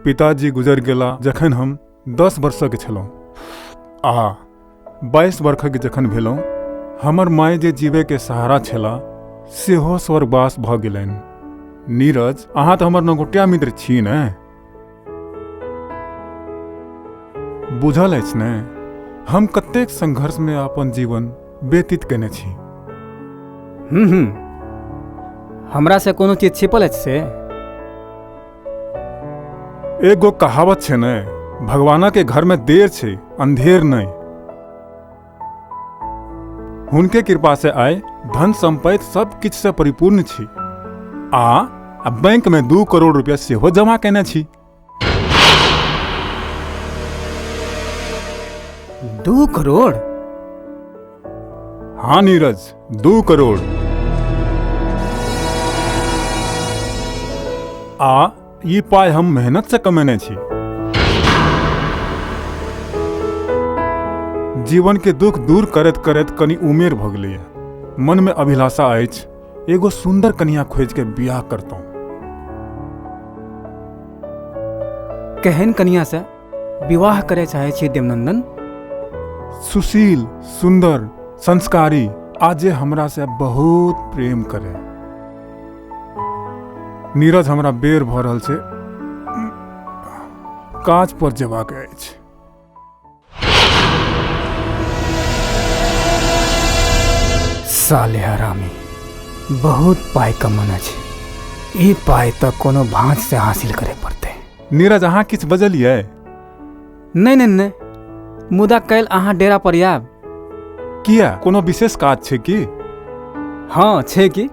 पिताजी गुजरि गेला जखन हम 10 वर्षक छलहुँ आ 22 वर्षक जखन भेलहुँ, हमर माय जे जीवैके सहारा छला सेहो स्वर्गवास भऽ गेलनि। नीरज, अहाँ तऽ हमर नगोटिया मित्र छी ने? बुझल अछि ने हम कतेक संघर्षमे अपन जीवन व्यतीत केने छी। हम्म, हमरा से कोनो चीज छिपल अछि से? एगो कहावत छै ने, भगवाना के घर में देर छै अंधेर नहीं। हुनके कृपा से आय धन संपत्ति सब किछु से परिपूर्ण छी आ बैंक में 2 करोड़ रुपया सेहो जमा केने छी। 2 करोड़? हाँ नीरज, 2 करोड़। आ ई पाइ हम मेहनत से कमेने छी। जीवन के दुख दूर करैत करैत कनी उमेर भऽ गेलैए। मन में अभिलाषा अछि एगो सुंदर कनिया खोज के बियाह करतौं। केहन कनिया से विवाह करे चाहे छी देवनंदन? सुशील, सुंदर, संस्कारी आ जे हमरा से बहुत प्रेम करे। नीरज, हमरा बेर भऽ रहल छै, काज पर जेबाक अछि। साले हरामी, बहुत पाइ कमाना छै। ई पाइ तऽ कोनो भाँज से हासिल करे पड़तै। नीरज, अहाँ किछु बजलियै? नहि नहि नहि, मुदा काल्हि अहाँ डेरा पर आयब। किया, कोनो विशेष काज छै की? हाँ छै की,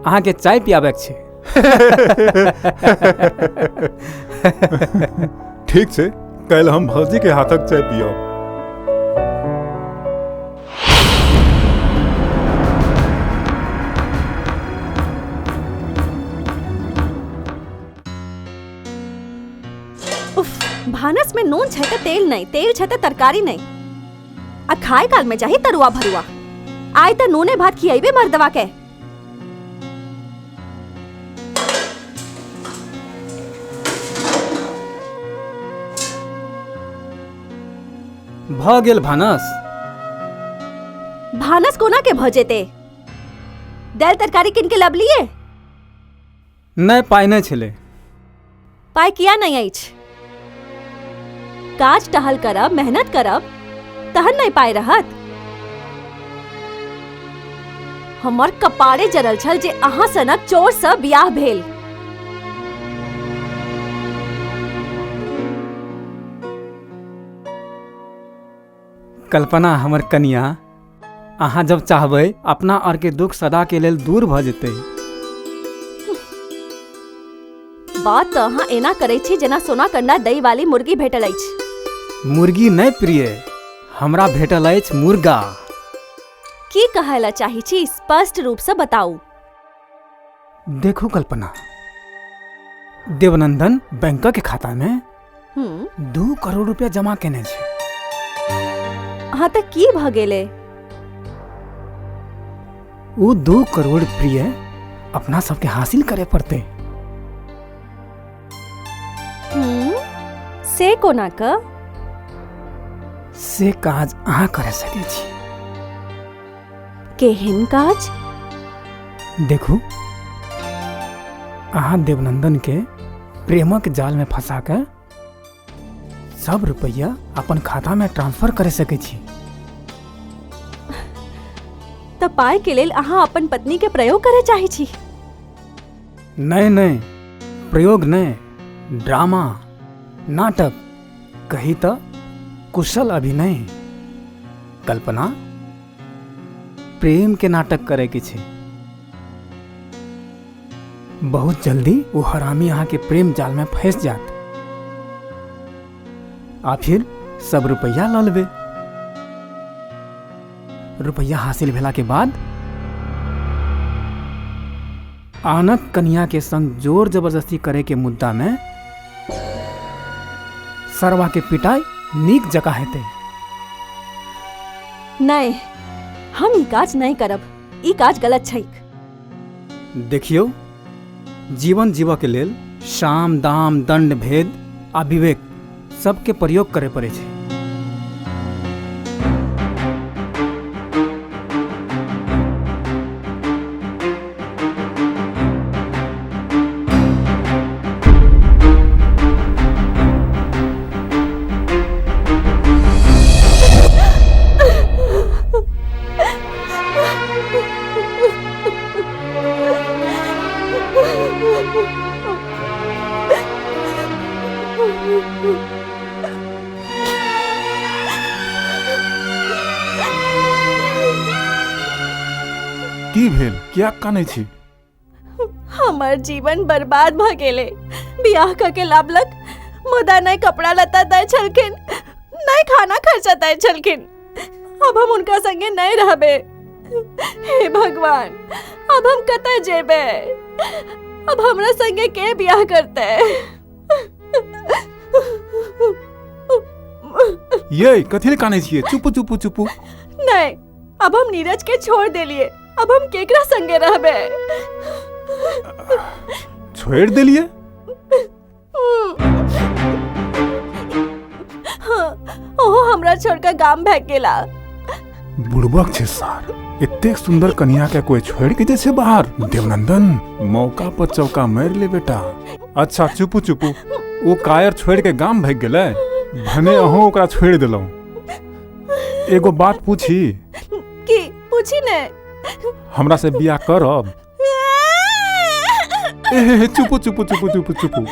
अहाँके चाय पियाबैके छै। ठीक छै, काल्हि हम भौजी के हाथक चाय पियब। उफ, भानस में नून छै त तेल नहीं, तेल छै त तरकारी नहीं, आ खाए काल में चाही तरुआ भरुआ। आइ त नूने भात खियेबे मर्दवा के। भऽ गेल भानस? भानस कोना के भऽ जेते? दालि तरकारी किन के लबलिए? नहि, पाइ नहि छलै। पाइ किया नहि अछि? काज टहल करब, मेहनत करब, तहन नहि पाइ रहत। हमर कपारे जरल छल जे अहाँ सनक चोर सँ बियाह भेल। कल्पना हमर कनिया, अहाँ जब चाहबै अपना आर के दुख सदा के लेल दूर भऽ जेतै। बात तऽ अहाँ एना करै छी जेना सोना कंडा दै वाली मुर्गी भेटल अछि। मुर्गी नहि प्रिय, हमरा भेटल अछि मुर्गा। की कहै लए चाही छी, स्पष्ट रूप सँ बताउ। देखू कल्पना, देवनंदन बैंकक के खाता में 2 करोड़ रुपया जमा केने छै। हाँ तऽ की भऽ गेलै? ओ 2 करोड़ प्रिय अपना सबके हासिल करे पड़तै। से कोना क? से काज अहाँ करे सकै छी। केहन काज? देखू, अहाँ देवनंदन के प्रेमक जाल में फंसा के सब रुपया अपन खाता में ट्रांसफर करे सकै छी। तऽ पाइ के लेल अहाँ अपन पत्नी के प्रयोग करे चाहे छी? नहीं नहीं, प्रयोग नहीं, ड्रामा, नाटक, कही तऽ कुशल अभिनय। कल्पना, प्रेम के नाटक करे के छै। बहुत जल्दी वो हरामी अहाँ के प्रेम जाल में फंस जात आ फिर सब रुपया लऽ लेबै। रुपया हासिल भेला के बाद आनक कनिया के संग जोर जबरदस्ती करे के मुद्दा में सरवा के पिटाई नीक जकाँ हेतै। नहीं, हम ई काज नहीं करब, ई काज गलत छैक। देखियौ, जीवन जीवऽ के लेल साम दाम दंड भेद आ विवेक सबके प्रयोग करे पड़ै छै। की भेल, किया कानै छी? हमर जीवन बर्बाद भ गेलै। बियाह क के लाभलक, मुदा नहि कपड़ा लत्ता दै छलखिन, नहि खाना खर्चा दै छलखिन। अब हम उनका संगे नहीं रहबे। हे भगवान, अब हम कतऽ जेबै? अब हमरा संगे के बियाह करतै? ये कथी ले कानै छियै? चुपू चुपू चुपू। नहीं, अब हम नीरज के छोड़ देलिए। अब हम केकरा संगे रहबे? छोड़ देलिए? हाँ, ओहो हमरा छोड़ के गाम भाग गेला। बुड़बक छै सार, एतेक सुंदर कन्या के कोई छोड़ के जे छै बाहर। देवनंदन, मौका पर चौका मारि ले बेटा। अच्छा चुपू चुपू, ओ कायर छोड़ के गाम भागि गेलै, भने अहूँ ओकरा छोड़ देलहुँ। एगो बात पूछी? की पूछी ने? हमरा से बियाह करब? ए चुपू चुपू चुपू चुपू चुपू।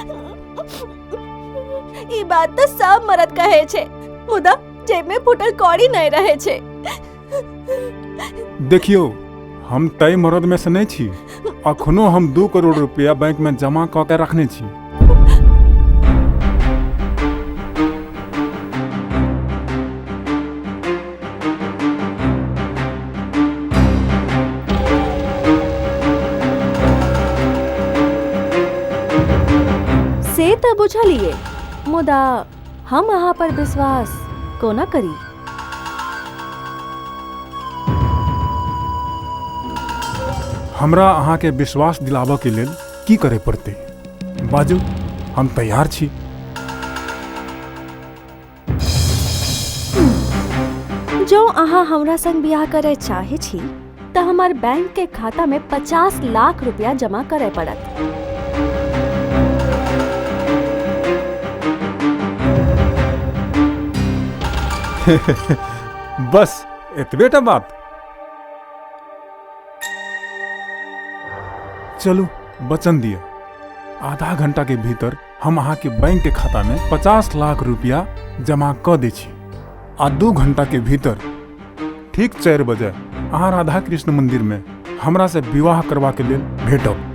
ई बात तो सब मरद कहे छै, मुदा जेब में फूटल कौड़ी नहीं रहे छै। देखियो, हम तय मरद में से नहीं छी। अखनो हम 2 करोड़ रुपया बैंक में जमा क के रखने छी। से तऽ बुझलिए, मुदा हम अहाँ पर विश्वास कोना करी? हमरा अहाँ के विश्वास दिलाबऽ के लेल की करे पड़तै? बाजू, हम तैयार छी। जो अहाँ हमरा संग बियाह करे चाहे छी तऽ हमर बैंक के खाता में 50 लाख रुपया जमा करे पड़त। बस एतबे टा बात। चलू वचन दिअ, आधा घंटा के भीतर हम अहाँ के बैंक के खाता में 50 लाख रुपया जमा क दै छी आ 2 घंटा के भीतर ठीक 4 बजे अहाँ राधा कृष्ण मंदिर में हमरा से विवाह करबा के लेल भेटब।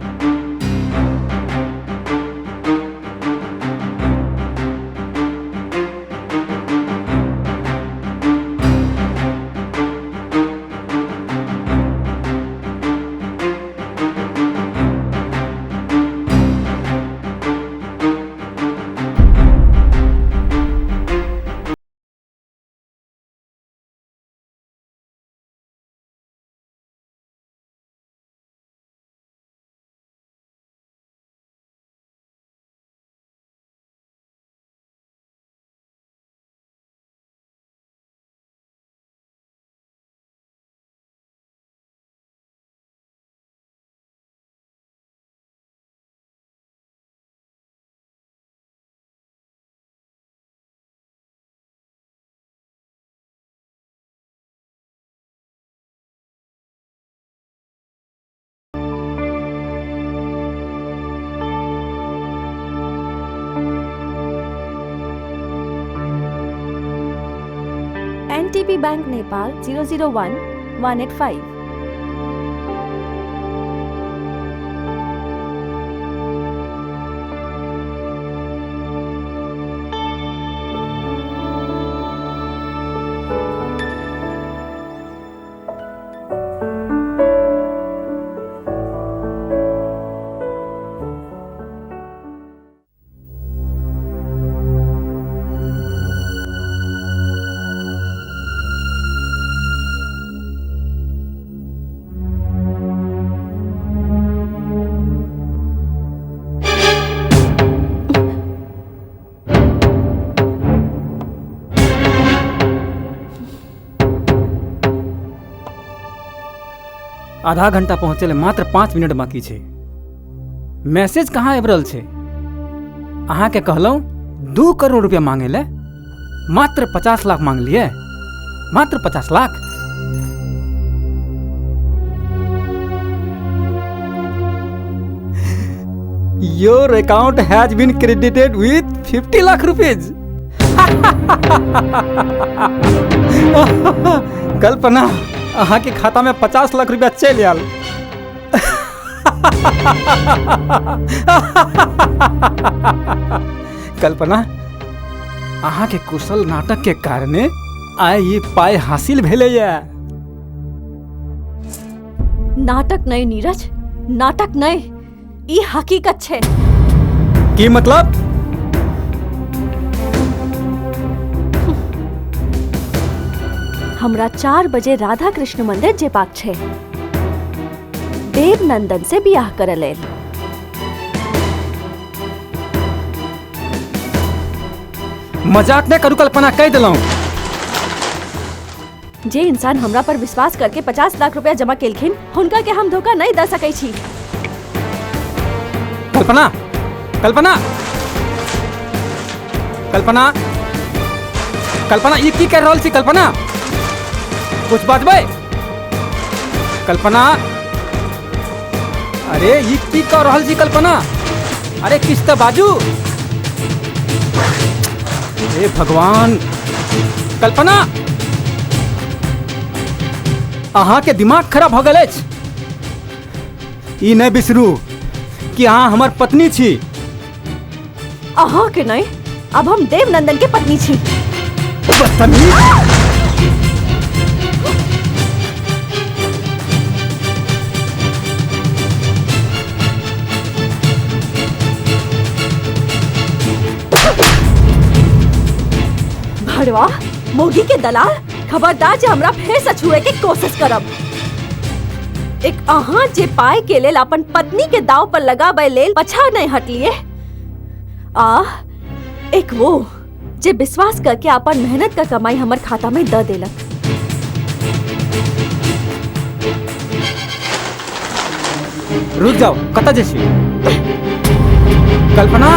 NTB bank Nepal 001 185। आधा घंटा पहुँचै लए मात्र 5 मिनट बाकी छै। मैसेज कहाँ आबि रहल छै? अहाँके कहलहुँ 2 करोड़ रुपया मांगे ले, मात्र 50 लाख मांग लिए, मात्र 50 lakh. Your account has been credited with 50 lakh rupees. Kalpana, अहाँके खाता में 50 लाख रुपया चलि आयल। कल्पना, अहाँके कुशल नाटक के कारणे आइ ई पाइ हासिल भेलैया। नाटक नहीं नीरज, नाटक नहीं, ई हकीकत छै। की मतलब? हमरा 4 बजे राधा कृष्ण मंदिर जेबाक छै, देवनंदन से बियाह करऽ लेल। मजाक नहीं करू कल्पना, कह दिलहुँ। जे इंसान हमरा पर विश्वास करके 50 लाख रुपया जमा केलखिन, हुनका के हम धोखा नहीं दे सकै छी। कल्पना, कल्पना, कल्पना, कल्पना, ई की कर रहल छी कल्पना? कुछ बाजबै? कल्पना, अरे ई की कर रहल छी कल्पना? अरे किछु तऽ बाजू। हे भगवान, कल्पना, अहाँके दिमाग खराब भऽ गेल अछि। ई नहि बिसरू कि अहाँ हमर पत्नी छी। अहाँ के नहीं, अब हम देवनंदन के पत्नी छी। बदतमीज! भड़वा, मोगी के दलाल, खबरदार जे हमरा फेर से छुए के कोशिश करब। एक अहाँ जे पाए के लेल अपन पत्नी के दाव पर लगाबै लेल पछा नहीं हटलिए, आ एक वो जे विश्वास करके अपन मेहनत का कमाई हमर खाता में द देलक। रुक जाओ, कतऽ जाइ छी? कल्पना,